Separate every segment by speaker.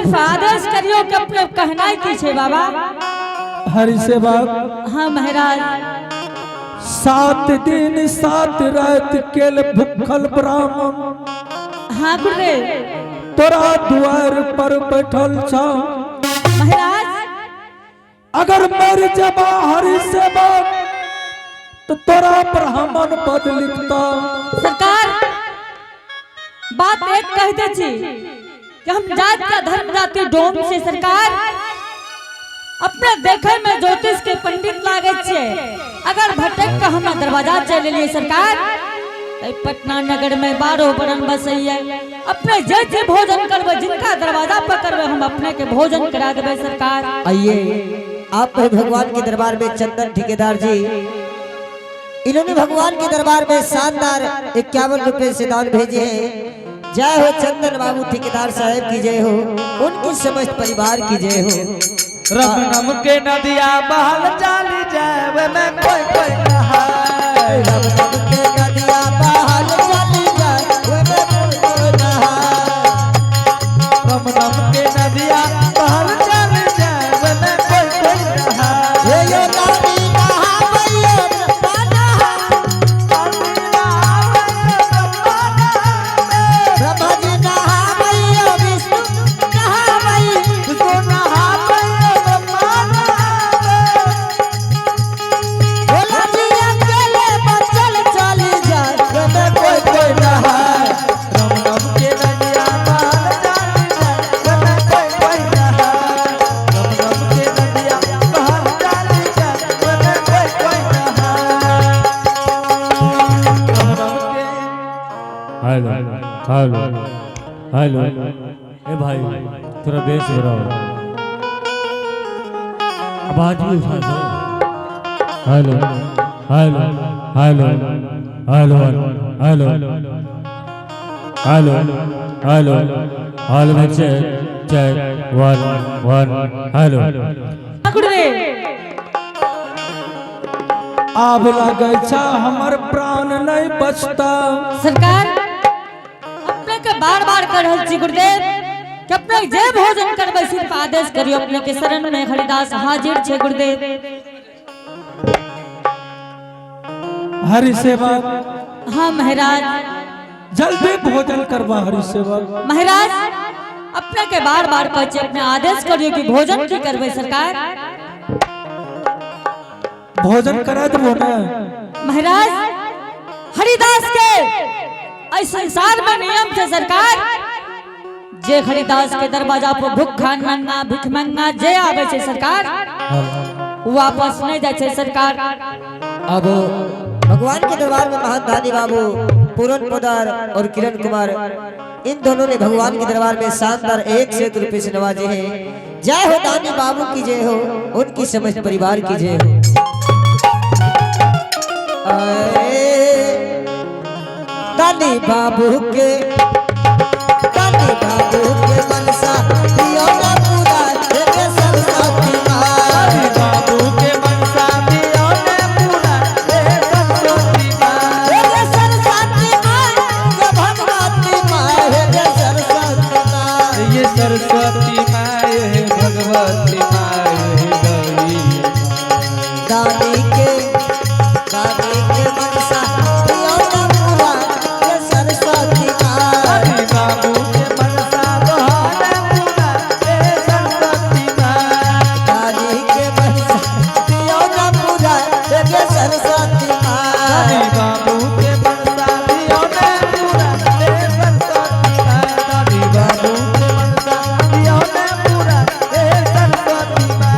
Speaker 1: सिर्फ आदेश करियो कि अपने कहनाइ की छै बाबा।
Speaker 2: हरि सेवक।
Speaker 1: हाँ महाराज।
Speaker 2: 7 दिन 7 रात केल भूखल ब्राह्मण।
Speaker 1: हाँ गुरुदेव।
Speaker 2: तोरा द्वार पर बैठल छ।
Speaker 1: महाराज।
Speaker 2: अगर मर जबा हरि सेवक तो तोरा ब्राह्मण पद लिखता।
Speaker 1: सरकार, बात एक कह दे छी कि हम जात का धर्म जाति डोम से सरकार। अपने देखे में ज्योतिष के पंडित लागे छे, अगर भटक के हम दरवाजा चल लिए सरकार तो पटना नगर में 12 बरन बसैया। अपने जे जे भोजन करबे, जिनका दरवाजा पकड़बे, हम अपने के भोजन करा देबे सरकार।
Speaker 3: आइए आप भगवान के दरबार में चंदन ठेकेदार जी, इन्होंने भगवान के दरबार में शानदार 51 रुपए से दान भेजे हैं। जय हो चंदन बाबू ठेकेदार साहब की जय हो, उनकी समस्त परिवार की जय हो।
Speaker 4: रम नम के नदिया बहल चली जाए में कोई कोई नहाए।
Speaker 3: रम नम के नदिया बहल चली जाए में कोई कोई नहाए।
Speaker 4: रम नम के नदिया बहल चली जाए में कोई कोई नहाए।
Speaker 3: हे यो नारी नहावैयो ब्रह्मा नहावे। ब्रह्मा जी नहावैयो विष्णु नहावैयो।
Speaker 4: विष्णु नहावैयो ब्रह्मा नहावे।
Speaker 3: भोला जी अकेले बचल चली जाए में
Speaker 4: कोई कोई नहाए। रम नम के नदिया बहल चली जाए में कोई कोई नहाए। रम नम के नदिया बहल चली जाए में कोई कोई नहाए। रम नम के
Speaker 5: हेलो हेलो हेलो, ए भाई, थोड़ा बेस बढ़ाओ, आवाज भी उठा दो। Hello hello hello hello hello hello hello hello, check check 1 1 hello.
Speaker 1: गुरुदेव।
Speaker 2: आब लगै छ हमर प्राण नहीं बचता।
Speaker 1: सरकार, अपने के बार बार कर रहल छी गुरुदेव कि अपने जे भोजन करबै सिर्फ आदेश करियो, अपने के शरण में हरिदास हाजिर छे गुरुदेव।
Speaker 2: हरि सेवक।
Speaker 1: हाँ महाराज।
Speaker 2: जल्दी भोजन करवा हरि सेवक।
Speaker 1: महाराज, अपने के बार बार कहै छी, अपने आदेश करियो कि भोजन की करबै सरकार।
Speaker 2: भोजन करा देबो ना?
Speaker 1: महाराज, हरिदास के एहि संसार में नियम छै सरकार, जे हरिदास के दरवाजा पर भूखा नंगा भिखमंगा जे आबै छै सरकार, वापस नहीं जाइ छै सरकार।
Speaker 3: अब भगवान के दरबार में महान दानी बाबू पूरन पोदार और किरण कुमार, इन दोनों ने भगवान के दरबार में शानदार 101 रुपए से नवाजे हैं। जय हो दानी बाबू की जय हो, उनकी समस्त परिवार की जय हो। अरे दानी बाबू के, दानी बाबू के मनसा दियो ना पूरा हे सरस्वती माँ।
Speaker 4: दानी बाबू के मनसा दियो ने पूरा हे सरस्वती माँ।
Speaker 3: हे सरस्वती माँ, हे भगवती माँ, हे सरस्वती माँ।
Speaker 4: ये सरस्वती माँ, ये भगवती माँ, ये गौरी माँ।
Speaker 3: दानी के, दानी के मनसा दियो ना पूरा हे सरस्वती माँ।
Speaker 4: दानी बाबू के मनसा दो ने पूरा हे सरस्वती माँ।
Speaker 3: दानी के मनसा दियो ना पूरा हे सरस्वती माँ।
Speaker 4: दानी बाबू के मनसा दियो ने पूरा हे सरस्वती माँ। दानी बाबू के मनसा दियो ने पूरा हे सरस्वती माँ।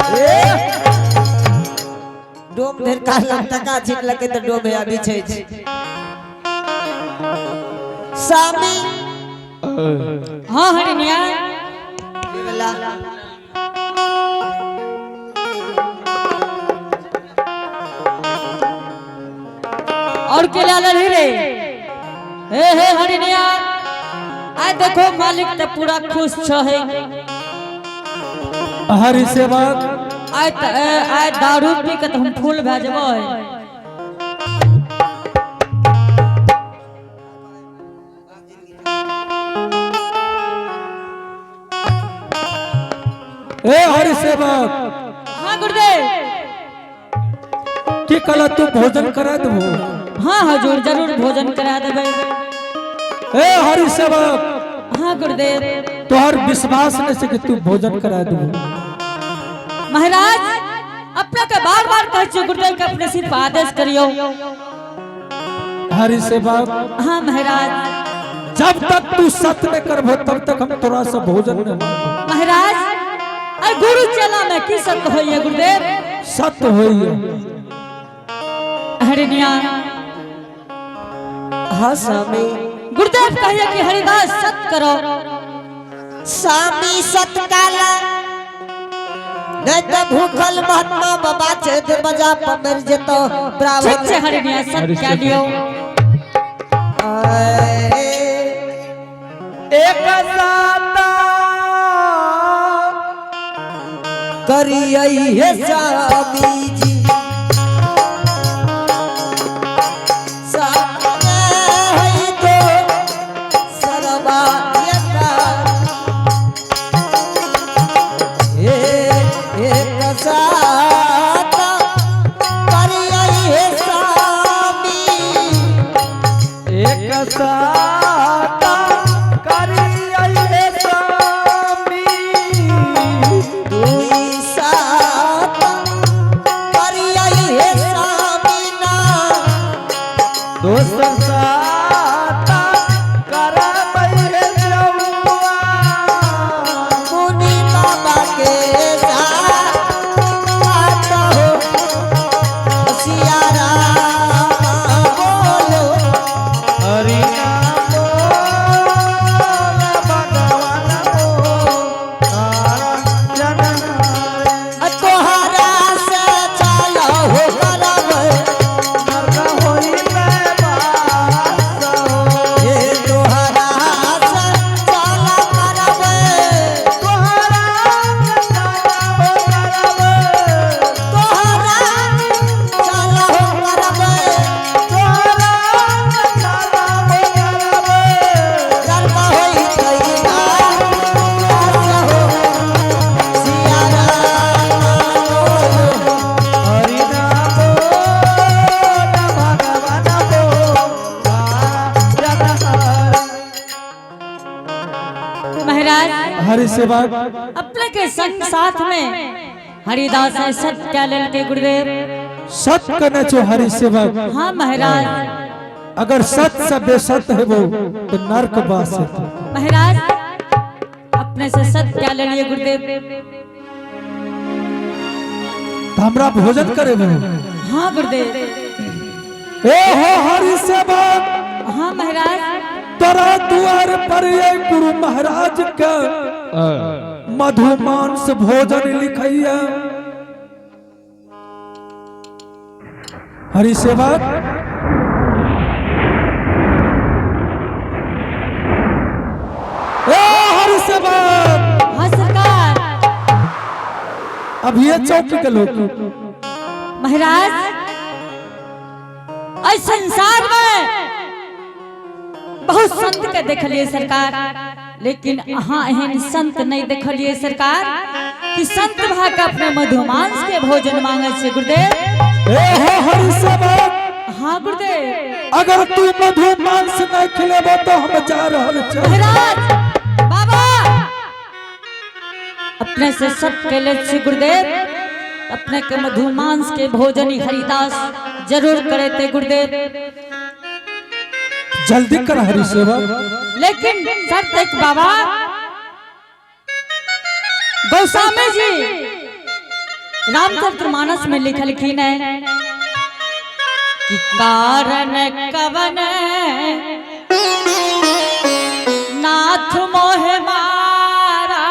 Speaker 3: डोम ढेर कालम टका छिटलकै तऽ डोम है अभी छै सामी।
Speaker 1: हाँ हरिनिया।
Speaker 3: वाला।
Speaker 1: और के लाल रे हे हे हरिनिया, आय देखो मालिक त पूरा खुश छ है।
Speaker 2: हरि सेवक।
Speaker 1: आय त आय दारू पी के त हम फूल भए जेबै।
Speaker 2: ए हरि सेवक।
Speaker 1: हाँ गुरुदेव।
Speaker 2: की कहला तू भोजन करा देबो?
Speaker 1: हाँ हजूर, जरूर भोजन करा देबै।
Speaker 2: ए हरि सेवक।
Speaker 1: हाँ गुरुदेव।
Speaker 2: तोहर विश्वास नहीं से कि तू भोजन करा देबो।
Speaker 1: महाराज, अपना के बार बार कहै छियै गुरुदेव के अपने सिर्फ आदेश करियो।
Speaker 2: हरि सेवक।
Speaker 1: हाँ महाराज।
Speaker 2: जब तक तू सत्य नहीं करबो, तब तक हम तोरा से भोजन नहीं मांगबो।
Speaker 1: महाराज, अरे गुरु चेला में की सत्य होइए गुरुदेव?
Speaker 2: सत्य होइए।
Speaker 1: हरिनिया।
Speaker 3: हाँ स्वामी।
Speaker 1: गुरुदेव कहिए कि हरिदास सत्य करो।
Speaker 3: स्वामी, सतकाला नहीं तो भूखल महात्मा बाबा छे दरवाजा पर मर जेतो
Speaker 1: ठीक
Speaker 3: ब्राह्मण।
Speaker 1: छै हरिनिया, सत्य कह लियो।
Speaker 3: आए।
Speaker 4: एक साता
Speaker 3: करियै हे स्वामी जी, सामने है तो सरवा यका। हे एक साता करियै हे स्वामी।
Speaker 4: एक साता करियै स्वामी।
Speaker 3: दुई साता करियै हे स्वामी ना।
Speaker 4: दोसर साता करबै हे जौआ।
Speaker 3: मुनि बाबा के साथ आता हो, सिया राम बोलो।
Speaker 4: हरि नाम बोल भगवान बोल जनन।
Speaker 3: तोहरा से चलो हो करब।
Speaker 4: नरक होई बास हो।
Speaker 3: हे तोहरा से चलो करब।
Speaker 4: तोहरा चला हो करब।
Speaker 3: तोहरा चलो हो करब।
Speaker 4: तोहरा चला हो करब।
Speaker 3: कर्म होई तैया हो, सिया राम बोलो।
Speaker 4: हरि नाम बोल भगवान बोल जनन।
Speaker 1: महाराज।
Speaker 2: हरि सेवक।
Speaker 1: अपने के संग साथ में हरिदास है सत्य क्या लेलके गुरुदेव?
Speaker 2: सत्य करना छो हरि सेवक।
Speaker 1: हाँ महाराज।
Speaker 2: अगर सत्य से बेसत्य है वो तो नरक वास है।
Speaker 1: महाराज, अपने से सत्य क्या ले लिए गुरुदेव?
Speaker 2: तो हमरा भोजन करे वो?
Speaker 1: हाँ गुरुदेव।
Speaker 2: ए हो हरि सेवक।
Speaker 1: हाँ महाराज।
Speaker 2: तोरा द्वार पर ये गुरु महाराज के मधुमांस भोजन लिखैया हरि सेवक। ए हरि सेवक।
Speaker 1: हाँ सरकार।
Speaker 2: अब ये चौकी के लोग।
Speaker 1: महाराज, इस संसार में बहुत संत के देखलिए सरकार, लेकिन अहाँ एहन संत नहीं देखलिए सरकार कि संत भा के अपने मधुमांस के भोजन मांगे छे गुरुदेव।
Speaker 2: ए हो हरि सेवक।
Speaker 1: हाँ गुरुदेव।
Speaker 2: अगर तू मधुमांस नहीं खिलेबो तो हम जा रहल छे।
Speaker 1: महाराज, बाबा, अपने से सब केले छी गुरुदेव, अपने के मधुमांस के भोजन ही हरिदास जरूर करे थे गुरुदेव।
Speaker 2: जल्दी कर हरि सेवक।
Speaker 1: लेकिन शर्त एक बाबा। गोस्वामी जी रामचरित मानस में लिखलखिन है कि कारण कवन नाथ मोह मारा,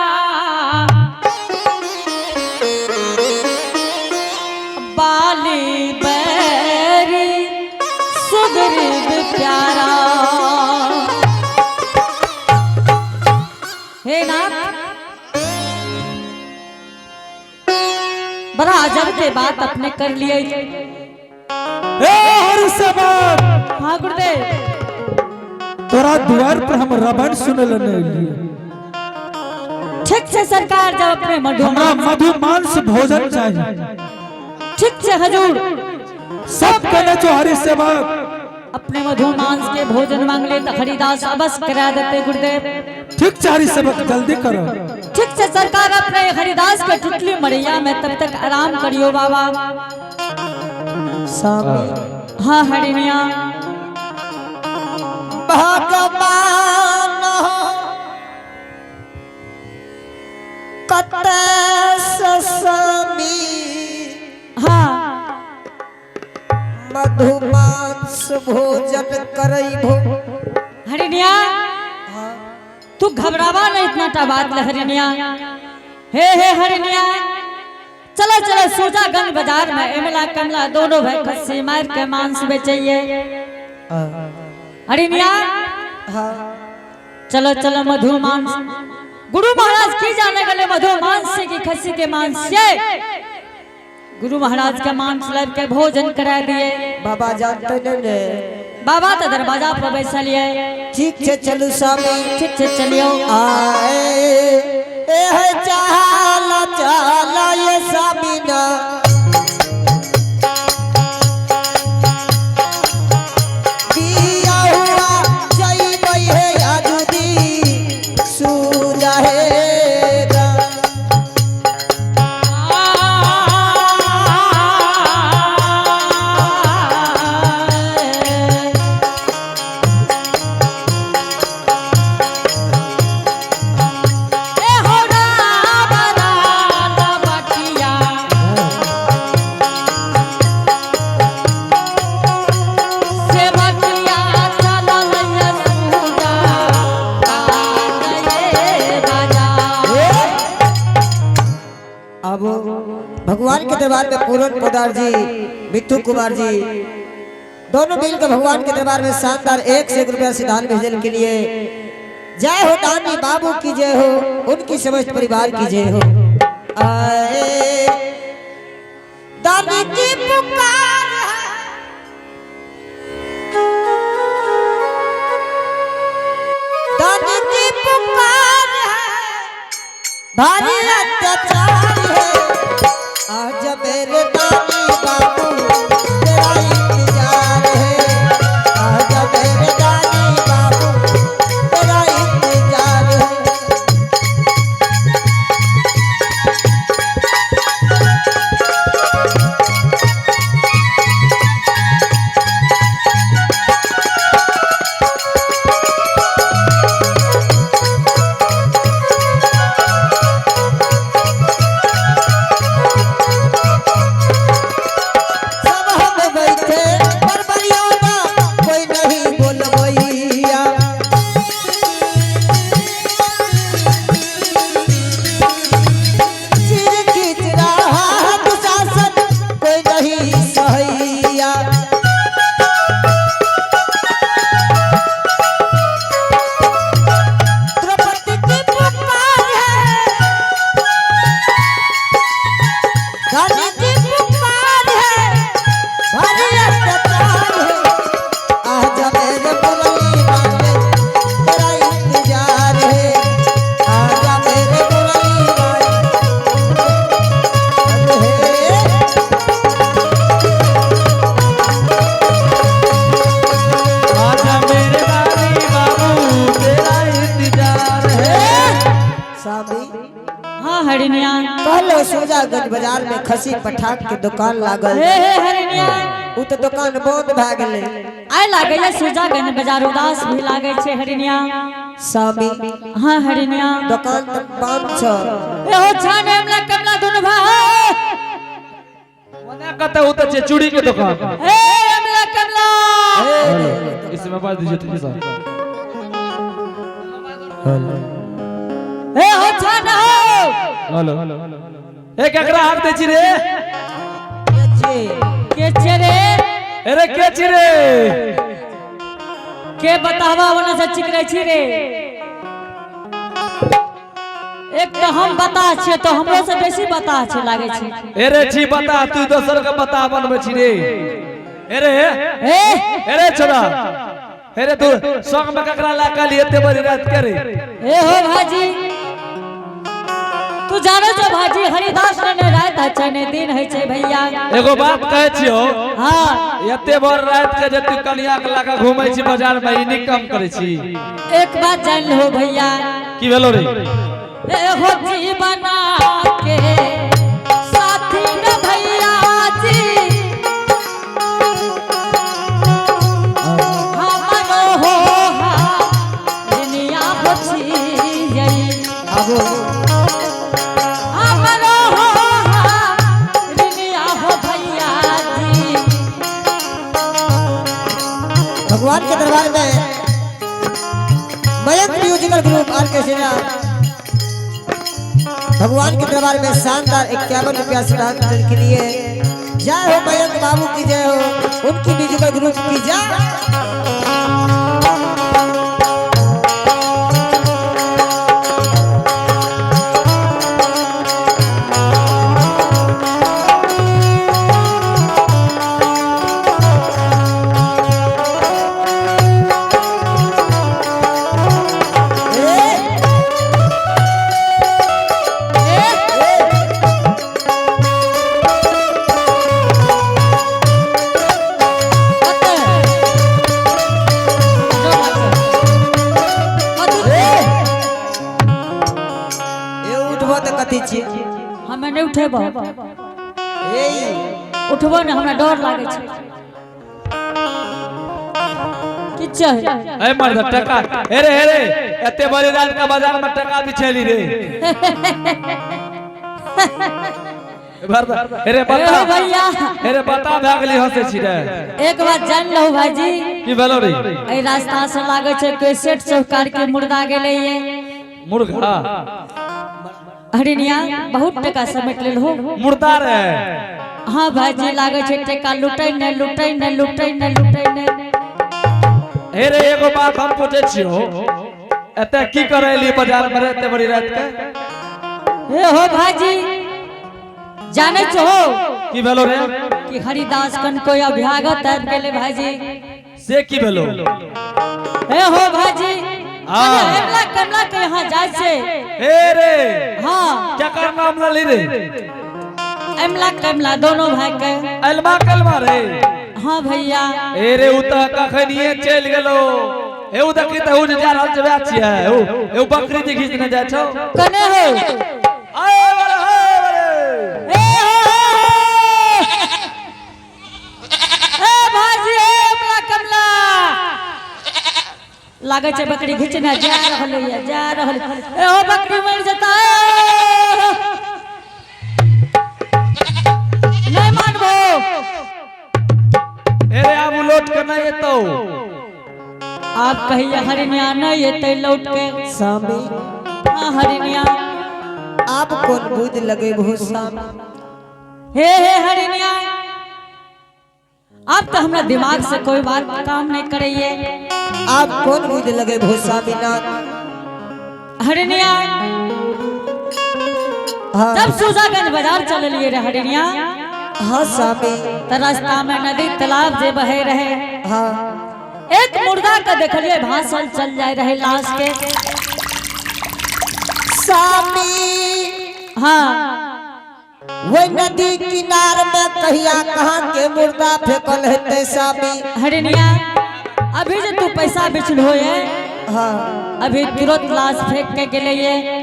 Speaker 1: बाली बैरी सुग्रीव प्यारा। हे नाथ, बड़ा अजब के बात अपने कर लिए।
Speaker 2: ए हरि सेवक।
Speaker 1: हाँ गुरुदेव।
Speaker 2: तोरा द्वार पर हम रामायण सुने ले नहीं एलियै।
Speaker 1: ठीक से सरकार जब अपने मधु
Speaker 2: हमरा मधु मांस भोजन चाहिए।
Speaker 1: ठीक से हजूर।
Speaker 2: सब कहने जो हरि सेवक।
Speaker 1: अपने मधु मांस के भोजन मांगले तो हरिदास अवश्य करा देते गुरुदेव।
Speaker 2: ठीक छै हरि सेवक, जल्दी करो।
Speaker 1: ठीक से सरकार, अपने हरिदास के टुटली मड़ैया में तब तक आराम करियो बाबा।
Speaker 3: स्वामी।
Speaker 1: हाँ हरिमिया।
Speaker 3: भगवान कत स्वामी।
Speaker 1: हाँ।
Speaker 3: मधुमांस भोजन करैभो।
Speaker 1: हरिनिया, तू घबरावा नहीं इतना टा बात ले हरिनिया। हे हे हरिनिया, चलो चलो सूजागंज बाजार में इमला कमला दोनों भाई खस्सी मार के मांस बेचैये। हरिनिया।
Speaker 3: हाँ।
Speaker 1: चलो चलो मधु मांस। गुरु महाराज की जाने गले मधु मांस से की खस्सी के मांस से। गुरु महाराज के मांस लब के भोजन करा दिए।
Speaker 3: बाबा जानते नहीं ने?
Speaker 1: बाबा तो दरवाजा पर बैसलिए।
Speaker 3: ठीक छै, चलू स्वामी।
Speaker 1: ठीक से चलियो।
Speaker 3: आए ए है चाला चाला ये स्वामी ना, बिया हुआ जइबै हे आजुदी सूजा हे।
Speaker 1: ए हो राम राम बटिया से बटिया चलल सूजा कानये बाजा।
Speaker 3: अब भगवान के दरबार में पूरन पोदार जी, मिट्टू कुमार जी दोनों मिलकर भगवान के दरबार में शानदार 101 रुपया से दान भेजने के लिए। जय हो दानी बाबू की जय हो, उनकी समस्त परिवार की जय हो। आए दानी की पुकार है। दानी की पुकार है, भारी अत्याचार है। आज मेरे दानी बाबू तेरा इंतजार है। आज मेरे दानी बाबू तेरा इंतजार है। सब हम बैठे पर बरियोना कोई नहीं बोलबैया। सिर खींच रहा है दुशासन कोई नहीं सहैया। द्रौपदी की पुकार है, रानी की पुकार है, भारी अत्याचार है। आजा मेरे मुरली वाले तेरा इंतजार है। आजा मेरे मुरली वाले है।
Speaker 4: आजा मेरे दानी बाबू तेरा इंतजार है।
Speaker 3: स्वामी।
Speaker 1: हाँ हरिनिया।
Speaker 3: कहलो सूजागंज बाजार में खसी पठाक के दुकान लागल।
Speaker 1: हे हे हरिनिया।
Speaker 3: उ तो दुकान बंद भए गेलै।
Speaker 1: आइ लागैया सूजागंज बाजार उदास भी लागै छै हरिनिया।
Speaker 3: स्वामी।
Speaker 1: हाँ हरिनिया।
Speaker 3: दुकान तऽ बंद छ।
Speaker 1: एहो छान हमला कमला दुनु भाई।
Speaker 4: ओना कतऽ होता छै चूड़ी के दुकान।
Speaker 1: ए हमला कमला।
Speaker 4: इसमें आवाज दीजिए थोड़ा सा।
Speaker 1: ए हो छान हो।
Speaker 4: हेलो, ए केकरा हाथ दै छी रे?
Speaker 1: के छे रे?
Speaker 4: अरे के छी रे?
Speaker 1: के बतावा वना से चिकरै छी रे? एक तो हम बता छियै तो हमरो से बेसी बता छै लागै छै।
Speaker 4: अरे छी बता, तू दोसर के बता बनबै छी रे। अरे।
Speaker 1: ए।
Speaker 4: अरे छोड़ा, अरे तू संग में ककरा ला के लिए एते बड़ी रात के रे?
Speaker 1: ए हो भाजी। तू जाने छो भाजी हरिदास ने रात है छै ने दिन है छै भैया।
Speaker 4: एगो बात कहै छियौ।
Speaker 1: हाँ।
Speaker 4: एते बड़ रात के जे तू कनिया के लगा घूमै छी बाजार में, ई नीक काम करै छी?
Speaker 1: एक बात जान लो भैया।
Speaker 4: की भेलो रे?
Speaker 1: ए हो जीवना के साथी न भैया जी, हमरो हो दुनिया हो छियै।
Speaker 3: आबो।
Speaker 1: हमरो हो दुनिया हो भैया जी।
Speaker 3: भगवान के दरबार में Mayank musical group R K Sinha भगवान के दरबार में शानदार 51 रुपया से दान के लिए। जय हो मयंक बाबू की जय हो, उनकी म्यूजिकल ग्रुप की जय। ए उठबो तऽ कथी छियै?
Speaker 1: हमे नहि उठेबो।
Speaker 3: ए।
Speaker 1: उठबो ने, हमरा डर लागै छै किछु।
Speaker 4: ए मर्द, टका हे रे, हे रे, एते बड़ी रात के बाजार में टका बिछेली रे मर्द, हे रे।
Speaker 1: ए
Speaker 4: बता।
Speaker 1: भैया।
Speaker 4: हे रे, बता, भए गेली हंसै छी रे?
Speaker 1: एक बात जान लहो भाईजी।
Speaker 4: की भेलो रे?
Speaker 1: एहि रास्ता से लागै छै कोई सेठ साहूकार के मुर्दा गेलै ये।
Speaker 4: मुर्गा?
Speaker 1: हरिनिया बहुत टका समेट लेल हो।
Speaker 4: मुर्दा रे?
Speaker 1: हाँ भाईजी, लागै छै टका लुटै ने, लुटै ने, लुटै ने, लुटै ने।
Speaker 4: हे रे, एगो बात हम पूछै छियौ, एते की करै एली बाजार में रे एते बड़ी रात के?
Speaker 1: हे हो भाईजी, जानै छो?
Speaker 4: की भेलो रे?
Speaker 1: कि हरिदास कन कोई अभ्यागत आबि गेलै भाईजी।
Speaker 4: से की भेलो?
Speaker 1: हे हो भाईजी।
Speaker 4: हाँ।
Speaker 1: कमला कमला के यहाँ जाइ छै।
Speaker 4: हे रे।
Speaker 1: हाँ।
Speaker 4: केकर नाम लली रे?
Speaker 1: अमला कमला दोनों भाई के।
Speaker 4: अलमा कलमा रे?
Speaker 1: हाँ भैया।
Speaker 4: ए रे, उ तऽ कखनिये चलि गेलो। हे, उ देखी तऽ, उ जे जा रहल छै वएह छियै। उ ए, उ बकरी जे घीचने जाइ छौ।
Speaker 1: कने हो?
Speaker 4: आए बड़े, हे बड़े।
Speaker 1: ए हो, ए भाजी, ए अमला कमला, लागै छै बकरी घिचने जा रहल ये, जा रहल। ए हो, बकरी मर जता। नहीं मानबो।
Speaker 4: ए रे, आब उ लौट के नहि एतौ।
Speaker 1: आप कहिए हरिनिया, नहीं एतै लौट के?
Speaker 3: स्वामी।
Speaker 1: हाँ हरिनिया।
Speaker 3: आप कौन बुझ लगे हो स्वामी?
Speaker 1: हे हे हरिनिया, आप तो हमरा दिमाग से कोई बात काम नहीं करैये।
Speaker 3: आप कौन बुझ लगे हो स्वामीनाथ?
Speaker 1: हरिनिया।
Speaker 3: हाँ।
Speaker 1: जब सूजागंज बाजार चललिए रे हरिनिया,
Speaker 3: हाँ स्वामी।
Speaker 1: त रास्ता में नदी तालाब जे बहे रहे,
Speaker 3: हाँ।
Speaker 1: एक मुर्दा के देखलिए भासल चल जाए रहे लाश के।
Speaker 3: स्वामी।
Speaker 1: हाँ।
Speaker 3: वो नदी किनार में कहिया कहाँ के मुर्दा फेंकल हेतै स्वामी?
Speaker 1: हरिनिया, अभी जो तू पैसा बेचलो है,
Speaker 3: हाँ।
Speaker 1: अभी तुरंत लाश फेंक के गेले ये।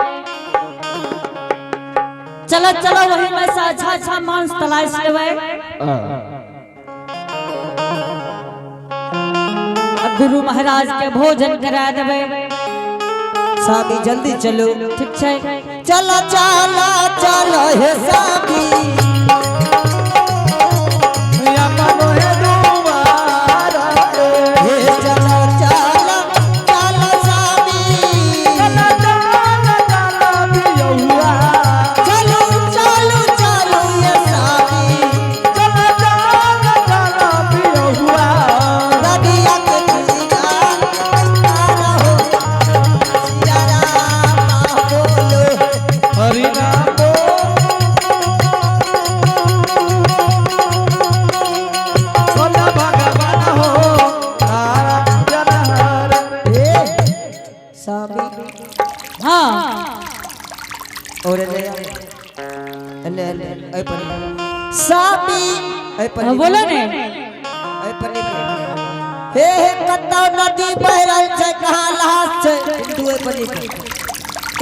Speaker 1: चलो चलो, वही में से अच्छा अच्छा मांस तलाश लेबै आ गुरु महाराज के भोजन करा देबै।
Speaker 3: स्वामी, जल्दी चलो।
Speaker 1: ठीक छै।
Speaker 3: चलो चलो चलो हे स्वामी।
Speaker 4: अपनो हे दुआर रे।
Speaker 3: हे चलो चलो चलो स्वामी।
Speaker 4: चला चला चला बियौआ।
Speaker 3: चलो चलो चलो ये स्वामी।
Speaker 4: चला चला चला बियौआ।
Speaker 3: नदिया के किनार हो, सिया रामा बोलो।
Speaker 4: हरि नाम बोला भगवान हो नारायण हरे।
Speaker 3: हे स्वामी।
Speaker 1: हाँ।
Speaker 3: और नया। एने एने एहि पर सामी एहि पर
Speaker 1: हाँ, बोलो ने
Speaker 3: एहि पर नहीं। हे हे कतौ नदी बहि रहल छै कहाँ लहास छै बिंदु एहि पर लिख।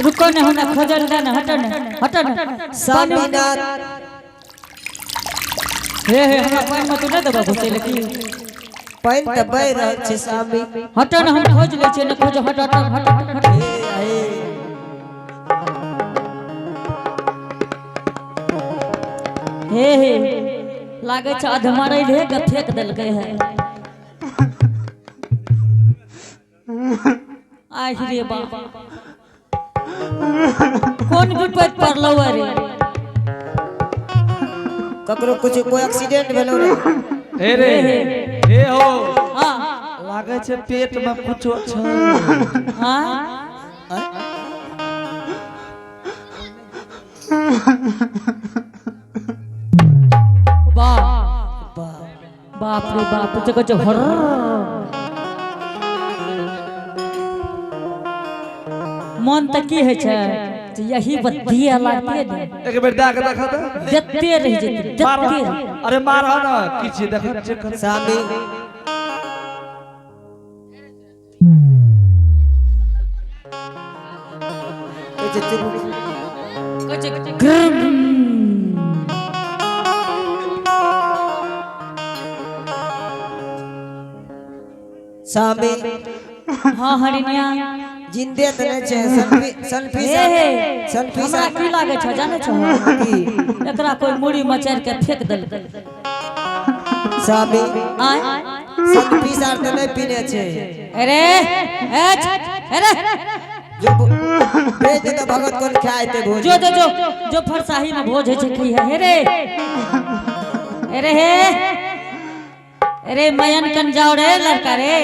Speaker 1: रुको ने हमरा खोजल दे ने हटो ने हटो ने
Speaker 3: स्वामीनाथ
Speaker 1: हे हे हमरा पानि में तू नहि देबऽ घुसै लए की
Speaker 3: पानि तऽ बहि रहल छै स्वामी
Speaker 1: हटो ने हम खोज लै छियै ने खोज हट हट हट हट
Speaker 3: हे हे
Speaker 1: हे हे लागै छै अधमरै रहे के फेंक देलकै है आहि रे बाप कोन विपत पड़लौ रे
Speaker 3: ककरो कुछ कोई एक्सीडेंट भेलो रे
Speaker 4: हे रे हे हो
Speaker 1: हाँ
Speaker 4: लागै छै पेट में कुछो छै
Speaker 1: हाँ बाप बाप रे बाप जगह जो हर मन तऽ की होइ छै जे यही बतिया लागते ने
Speaker 4: एक बेर दए के देखा तऽ
Speaker 1: जते रहि जेतै
Speaker 4: मार
Speaker 1: जते रहि।
Speaker 4: अरे मार ना की छियै देखो चेक कर
Speaker 3: स्वामी ए जे चुप
Speaker 1: कहै छै, ग्रम।
Speaker 3: स्वामी
Speaker 1: हाँ हरिणिया
Speaker 3: जिंदे तऽ नहि छै सनफी सनफी
Speaker 1: हे हे
Speaker 3: सनफी
Speaker 1: हमरा की लागै छौ जानै छौ
Speaker 3: की
Speaker 1: एकरा कोई मुड़ी मचारि के फेंक देलकै
Speaker 3: स्वामी
Speaker 1: आय
Speaker 3: सनफी सार तऽ नहि पीने छै
Speaker 1: अरे ए अरे
Speaker 3: जो भेज दे तऽ भगत कोन खाय ते भोज
Speaker 1: जो जो जो जो फरसाही में भोज होइ छै खइहे हे रे अरे हे अरे मयन कन जाओ रे लड़का रे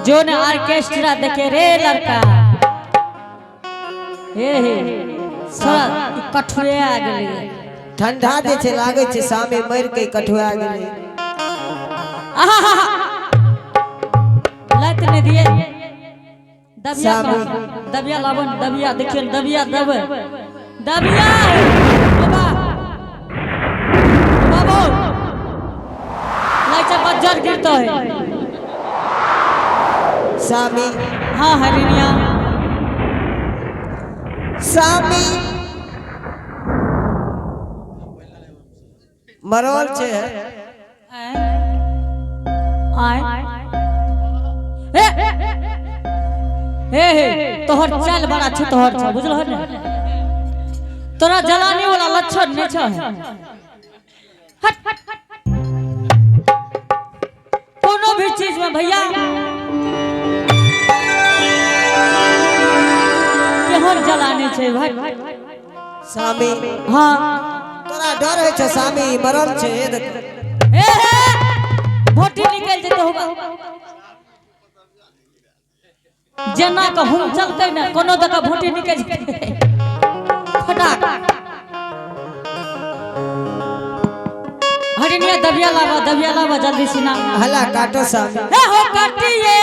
Speaker 1: जो ने ऑर्केस्ट्रा देखे रे लड़का हे हे सारा ई कठुए आ गेलै
Speaker 3: ठंडा जे छै लागै छै स्वामी मरि के कठुआ गेलै
Speaker 1: आहा लत ने दिए दबिया दबिया लाबो ने दबिया देखियो ने दबिया देबै दबिया बाबा बाबू लाई छै बज्जर गिरतो है
Speaker 3: स्वामी
Speaker 1: हाँ हरिणिया
Speaker 3: स्वामी मरल छै
Speaker 1: आय हे हे हे तोहर चाल बड़ा छौ तोहर छौ बुझल ने तोरा जलाने वाला लक्षण नहीं छौ हट कोनो भी चीज में भैया केहन जलाने छै भाई
Speaker 3: स्वामी
Speaker 1: हाँ
Speaker 3: तोरा डर होइ छै स्वामी मरल छै हे देख
Speaker 1: हे हे भोटी निकल जेतै होबा जेना के हम चलतै ने कोनो दका भोटी निकल जेतै फटाक हरिणिया दबिया लावा दबिया लावा जल्दी सिना
Speaker 3: हला काटो स्वामी
Speaker 1: हे हो काटिए।